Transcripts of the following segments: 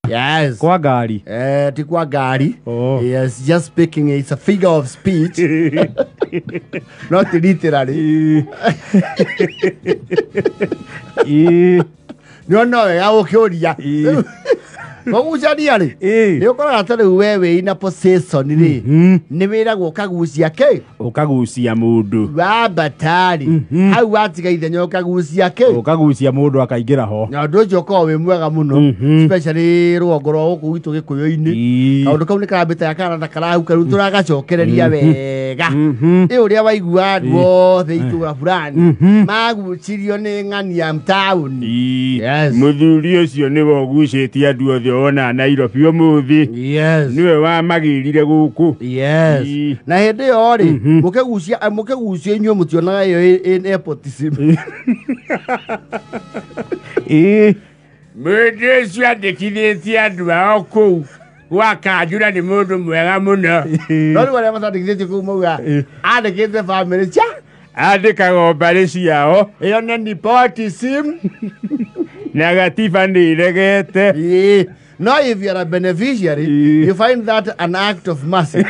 Yes. Kwa ngari. Eh, ti kwa ngari. Oh. Yes, just speaking, it's a figure of speech, not literally. Ĩĩ. No no wega gũkĩũria. Ĩĩ. Kũgucania rĩ, Ĩĩ. nĩ ũkoraga ta rĩu we wĩ ina position rĩ, nĩ wĩragwo ũkagucia kĩ. Ũkagucia mũndũ. Wambatarĩ hau watiga ithenya ũkagucia kĩ. Ũkagucia mũndũ akaingĩra ho. Na ũndũ ũcio ũkoragwo wĩ mwega mũno, especially rũgongo rwa gũkũ gwitũ gĩkũyũ-inĩ. Kaũndũ kau nĩ karambĩte karanda karahuka rĩu tũragacokereria wega. Ĩ ũrĩa waigua andũ othe itũra fulani magucirio nĩ ng'ania taũni. Yes. Mũthuri ũcio nĩwe ũgucĩtie andũ othe wona Nairobi ũmũthĩ. Nĩwe wamagĩrire gũkũ. Yes. Ĩĩ. Na hĩndĩ ĩyo rĩ, mũkĩgucia mũkĩgucio inyuĩ mũtionaga ĩyo ĩ nepotism. Ĩĩ. Mũndũ ũcio andĩkithĩtie andũ ao kũu gwa kanjura nĩ mũndũ mwega mũno. No rĩu arĩa matandĩkithĩtio kũu mauga andĩkĩte bamĩrĩ cia Andĩkaga mbarĩ ciao. Ĩyo nĩ nepotism. Na gatiba nĩ ĩregete. Ĩĩ. No if you are a beneficiary, Ĩĩ. you find that an act of mercy.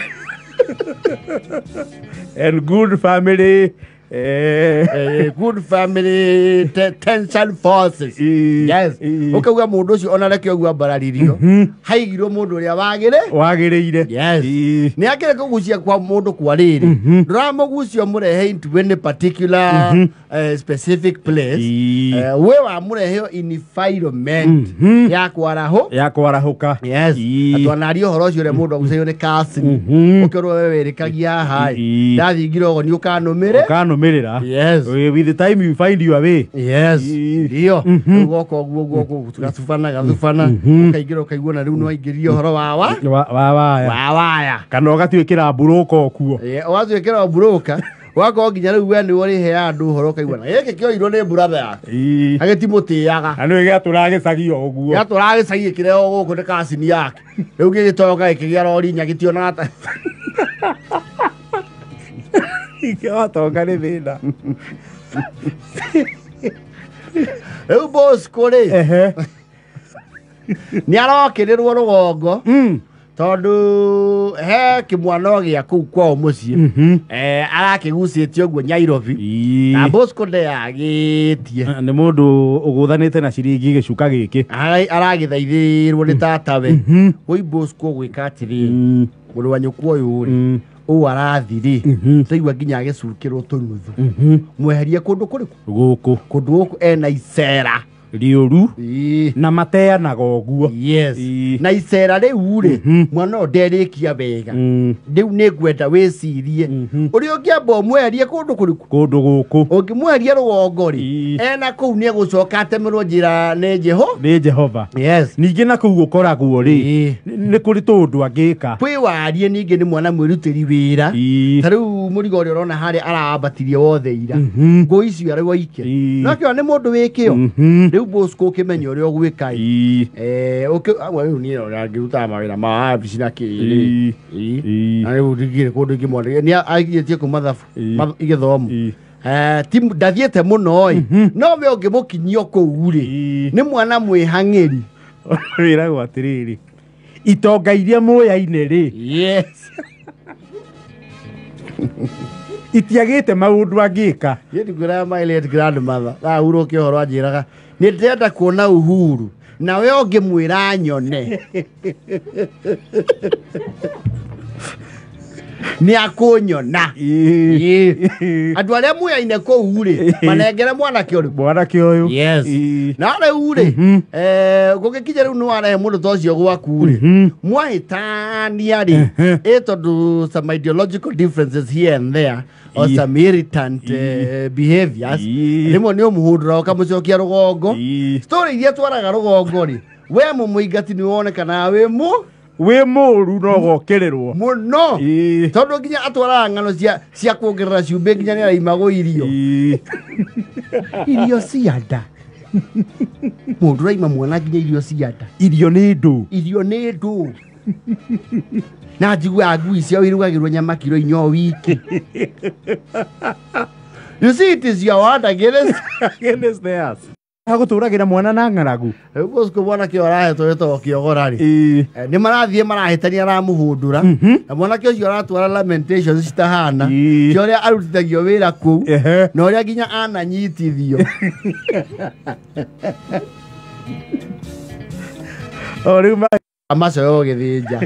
And good family Good family tension forces. Ĩĩ. Yes. Ĩĩ. Ũkauga mũndũ ũcio ona reke ũguo ambararirio, haigirwo mũndũ ũrĩa wagĩrĩ. Wagĩrĩire. Yes. Ĩĩ. Nĩ akĩrĩ kũgucia kwa mũndũ kwa rĩrĩ, ndũramũgucia ũmũrehe into any particular specific place. Ĩĩ. We wamũrehe environment ya kwaraho. Ya kwarahũka. Yes. Ĩĩ. Atwanaria ũhoro ũcio ũrĩa mũndũ agucagio nĩ cousin, ũkĩrwo we wĩrĩkagia haha Ĩĩ. ndathingira ũguo nĩ ũkanũmĩre. Ũkanũmĩrĩra. Yes. With the time you find your way. Yes. Ĩĩ. Ndio rĩu goka ũguo ũguo gathubana gathubana, ũkaingĩra ũkaigua na rĩu nĩ waingĩria ũhoro wa wa Wa waya. Wa waya. Kana ũgatuĩkĩra mburũka okuo. Ũgatuĩkĩra mburũka, ũgakorwo nginya rĩu we nĩwe ũrĩheaga andũ ũhoro, ũkaigua na gĩkĩ kĩoirwo nĩ brother yake agĩtimũtĩaga. Na nĩwe gĩatũraga gĩcagi o ũguo. Gĩatũraga gĩcagi gĩkĩrehwo gũkũ nĩ kacini yake, rĩu gĩgĩtonga gĩkĩgĩa rori inya gĩtionaga ta Watonga nĩ thĩna. Rĩu Bosco rĩ, Ehe. nĩ arokĩrĩrwo rũgongo tondũ he kĩmwana gĩa kũu kwao mũciĩ, arakĩgucĩtie ũguo Nyairobi, na Bosco ndeyagĩtie. Nĩ mũndũ ũgũthanĩte na ciringi gĩcuka gĩkĩ. Aragĩthaithĩrwo nĩ tatawe woi Bosco gwĩka atĩrĩrĩ, mũrũ wa nyũkwa ũyũ rĩ, ũũ arathi rĩ, ndaigua nginya agĩcukĩrwo tũnuthu, mweherie kũndũ kũrĩkũ? Gũkũ. Kũndũ gũkũ ena icera rĩũru. Ĩĩ. Na mateanaga ũguo. Yes. Ĩĩ. Na icera rĩu rĩ, mwana ũyũ nderĩkia wega. Rĩu nĩ ngwenda wĩcirie ũrĩa ũngĩamba ũmweherie kũndũ kũrĩkũ. Kũndũ gũkũ. Ũngĩmweheria rũgongo rĩ, Ĩĩ. ena kũu nĩ egũcoka atemerwo njĩra nĩ Jeho. Nĩ Jehova. Yes. Ningĩ na kũu gũkoragwo rĩ, Ĩĩ. nĩ kũrĩ tũũndũ angĩka. Kwĩ warie ningĩ nĩ mwana mwĩrutĩri wĩra. Ĩĩ. Ta rĩu mũrigo ũrĩa ũrona harĩa arambatirie wothe ira, ngũ icio arĩ waike. No kĩo nĩ mũndũ wĩ kĩo. Rĩu Bosco ũkĩmenya ũrĩa ũgwĩka ĩ. Ĩĩ. Amwe rĩu niĩ ona ngĩrutaga mawĩra ma wabici na kĩrĩ. Ĩĩ. Ĩĩ. Na rĩu ndingĩrĩ kũndũ ingĩmwandĩka nĩ agiĩtie kũ mathabu Ĩĩ. gĩthomo. Ĩĩ. Ti ndathiĩte mũno ĩ, no we ũngĩmũkinyio kũu rĩ, Ĩĩ. nĩ mwana mwĩhang'ĩri. Wĩragwo atĩrĩrĩ, itonga iria mũyaine rĩ, Yes. itiagĩte maũndũ angĩka. Niĩ ndikwĩraga my late grandmother thahurũke ũhoro anjĩraga nĩ ndĩrenda kuona Uhuru nawe ũngĩmwĩra nyone nĩ akũnyona. Ĩĩ. Andũ arĩa muyaine kũu rĩ, manengere mwanake ũrĩkũ? Mwanake ũyũ. Yes. Ĩĩ. Na rĩu rĩ, gũgĩkinya rĩu nĩ warehe mũndũ ta ũcio gwaku rĩ, mwahĩtania rĩ, ĩ tondũ some ideological differences here and there or Ĩĩ. some irritant behaviors, Ĩĩ. rĩmwe nĩ ũmũhũndũra ũkamũcokia rũgongo. Ĩĩ. Story iria twaraga rũgongo rĩ, we mũmũingati nĩ wonekanaga wĩ mũ Wĩ mũũru no gokĩrĩrwo. Mũno. Ĩĩ. Tondũ nginya atwaraga ng'ano cia kuongerera cumbĩ, nginya nĩ araimagwo irio. Ĩĩ. Irio cia nda, mũndũ ũraima mwana nginya irio cia nda. Irio nĩ ndũ. Irio nĩ ndũ, na njiguaga ngui ciao irugagĩrwo nyama kiro 4 o wiki. You see, it is your word against Against theirs. Agũtũragĩra mwana na ng'aragu. Rĩu Bosco mwanake ũyũ arahetwo wĩtagwo Kĩogora rĩ, Ĩĩ. Nĩ marathiĩ marahĩtania aramũhũndũra, na mwanake ũcio aratwara lamentations citahana cia ũrĩa arutithagio wĩra kũu na ũrĩa nginya ananyitithio. O rĩu amacoyo gĩthĩnja.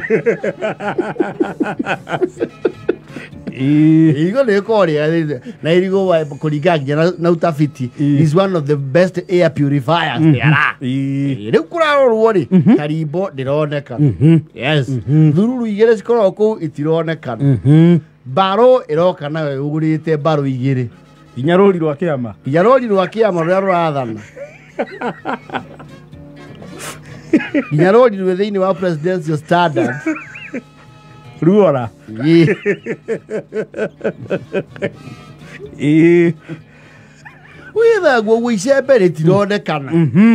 Ĩĩ. Irigũ nĩ rĩkoragwo rĩega na irigũ kũringana nginya na utafiti is one of the best air purifiers there are. Ĩĩ. Rĩu kũrarorwo rĩ, karimbo ndĩronekana. Yes, thururu igĩrĩ cikoragwo kũu itironekana. Mbarũ ĩroka nayo ĩgũrĩte mbarũ igĩrĩ. Nginya rũri rwa kĩama. Nginya rũri rwa kĩama rũrĩa rũrathana, nginya rũri rwĩ thĩinĩ wa presidential standards. Ruora. Ĩĩ. Ĩĩ. Wĩthagwo ũguo icembe rĩtironekana.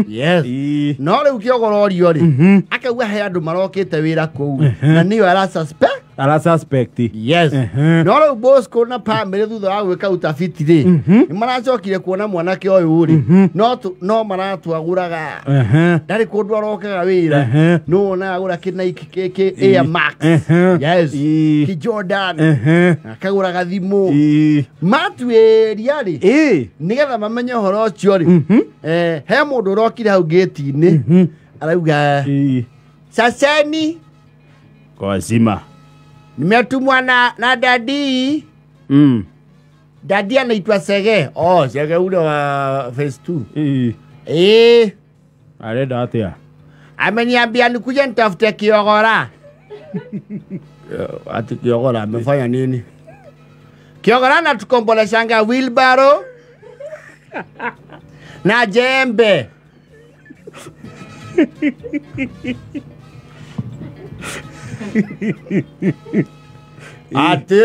Yes. Ĩĩ. No rĩu kĩogororio rĩ, akauga he andũ marokĩte wĩra kũu na nĩyo ara suspect. Ara suspect. Yes. No rĩu Bosco na family thutha wa gwĩka utafiti rĩ, nĩ maracokire kuona mwanake ũyũ rĩ, no maratwagũraga, ndarĩ kũndũ arokaga wĩra, no wonaga agũra kĩ Nike, kĩ Air Max. Yes. Ĩĩ. Kĩ Jordan, akagũra gathimũ. Ĩĩ. Matuĩria rĩ, Ĩĩ. nĩgetha mamenye ũhoro ũcio rĩ, he mũndũ ũrokire hau gĩti-inĩ arauga, Ĩĩ. "Saseni." Kwazima. "Nimetumwa na dadii." Dadi anaitwa Sege. Oh, Sege ule wa phase 2. Ĩĩ. Eh, Arenda atĩa? ameniambia nikuje nitafute Kiogora. Ati Kiogora amefanya nini? Kiogora anatukomboleshanga wheelbarrow na jembe. Ati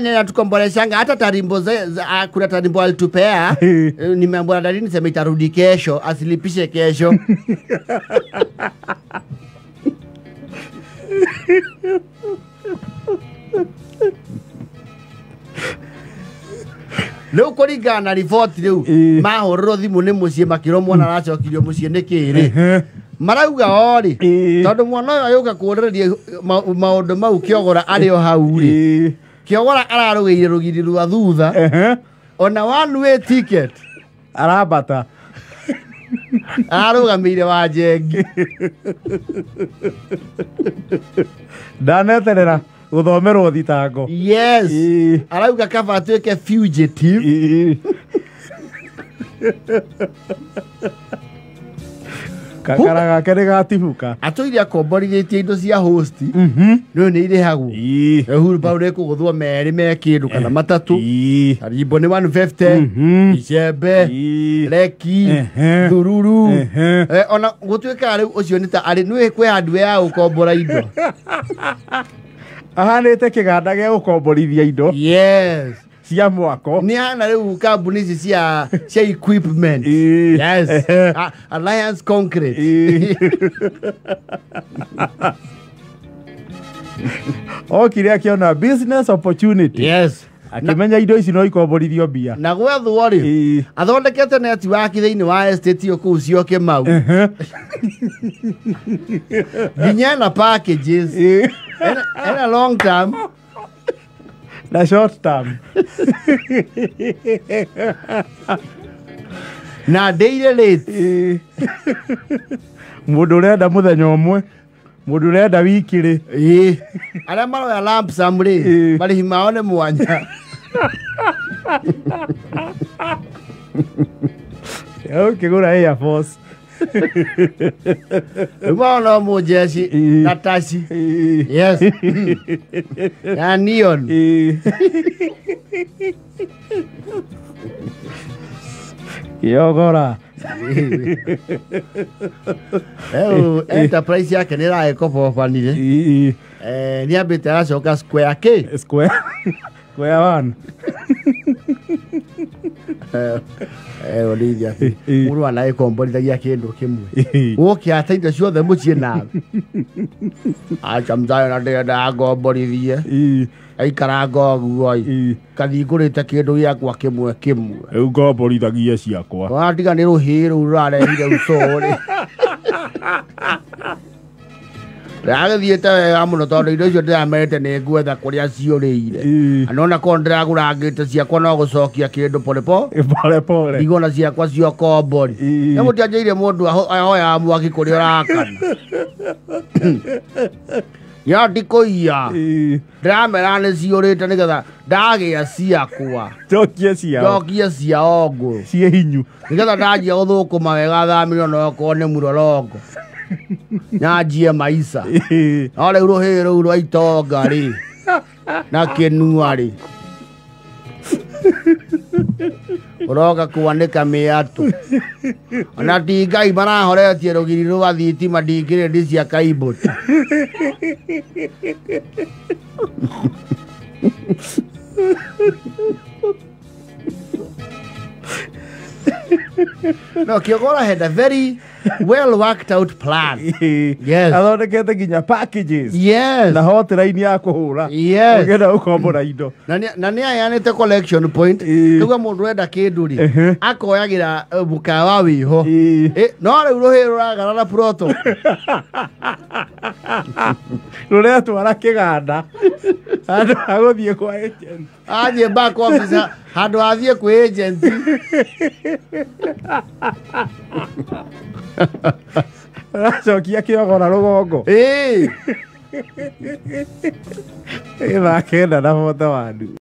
natukomboleshanga hata tarimbo kuna tarimbo alitupea. Nimeambiwa na dadi niseme itarudi kesho, asilipishe kesho. Rĩu kũringana na riboti rĩu, mahũrĩrwo thimũ nĩ mũciĩ makĩrwo mwana aracokirio mũciĩ nĩ kĩrĩ, marauga orĩ tondũ mwana ũyũ agĩũka kũũrĩrĩria maũndũ mau Kĩogora arĩ o hau rĩ, Kĩogora ararũgĩire rũgiri rwa thutha ona one way ticket. Arambata. Ararũgamĩire wa njengi. Ndaneterera gũthomerwo thitango. Yes. Ĩĩ. Arauga kaba atuĩke fugitive. Ĩĩ. Kakara gake nĩ gatibuka. Atũire akomborithĩtie indo cia host nĩ nĩ irĩhagwo. Ĩĩ. Wheelbarrow nĩ ĩkũgũthwo merĩ me kĩndũ kana matatũ. Ĩĩ. Karimbo nĩ 150, icembe, Ĩĩ. reki, thururu. Ona gũtuĩkaga rĩu ũcio nĩ ta arĩ nĩ kwĩ handũ ya gũkombora indo. Ahanĩte kĩganda gĩa gũkomborithia indo Yes. cia mwako. Nĩ hana rĩu kambuni ici cia equipment. Ĩĩ. Yes. Alliance Concrete. Ĩĩ. Okire akĩona business opportunity. Yes. Akĩmenya indo ici no ikomborithio mbia. Na gwethwo rĩ, Ĩĩ. athondekete netiwaki thĩinĩ wa estate ĩyo kũu Syokimau, nginya ena packages. Ĩĩ. Ena long term Na short term. Na daily rate. Ĩĩ. Mũndũ ũrenda mũthenya ũmwe, mũndũ ũrenda wiki rĩ. Ĩĩ, arĩa maroya lump sum rĩ, Ĩĩ. marĩhi mao nĩ mwanya. Ũkĩgũra Air Force. Rĩu mao no mũnjeci Ĩĩ. na taci. Ĩĩ. Yes, na neon. Ĩĩ. Kĩogora. Rĩu enterprise yake nĩ ĩragĩkobobanire. Ĩĩ. Nĩ ambĩte aracoka square k Square. Square one. Olivia mũndũ anaĩkomborithagia kĩndũ kĩmwe woke ate indo ciothe mũciĩ nawe aca mzayo na ndĩrendaga ngomborithie aikaranga ũguo ĩ kathiĩ ngũrĩte kĩndũ gĩakwa kĩmwe kĩmwe rĩu ngomborithagia ciakwa watiga nĩ rũhĩ rũu rũrarehire ucũrĩ ndĩragĩthiĩte wega mũno tondũ indo icio ndĩramerete nĩ ngwetha kũrĩa ciũrĩire anona korwo ndĩragũrangĩte ciakwa no gũcokia kĩndũ polepole pole pole ndigona ciakwa cia kombori nĩ mũtianjĩire mũndũ ahoyaga mwaki kũrĩa ũrakana ya ndikũiya ndĩramera nĩ ciũrĩte nĩgetha ndagĩa ciakwa njokie ciao njokie ciao ngũrũ ciĩ hinyu nĩgetha ndanjia gũthũkũma wega thamĩrio no okorwo nĩ mũrorongo nyanjie maica no rĩu rũhĩ rũu rwa itonga rĩ na kĩnua rĩ ũroka kwanĩka mĩatũ ona ti Ngai marahoretie rũgiri rwa thitima ndingĩrĩndi cia kaimbũti No, Kiogora had a very well worked out plan. Yes. Athondekete nginya packages. Yes. Na hotline ya kũhũra. Yes. Ũngĩenda gũkombora indo. Na nĩ aheanĩte collection point. Nĩguo mũndũ enda kĩndũ rĩ, akoyagĩra mũkawa wĩho. No rĩu rũhĩ rũragarara proto. Rũretwara kĩganda. Handũ ha gũthiĩ kwa agent. Athiĩ back office handũ athiĩ kwĩ agent. Aracokia Kĩogora rũgongo. Ĩĩ. Thaa 9:41.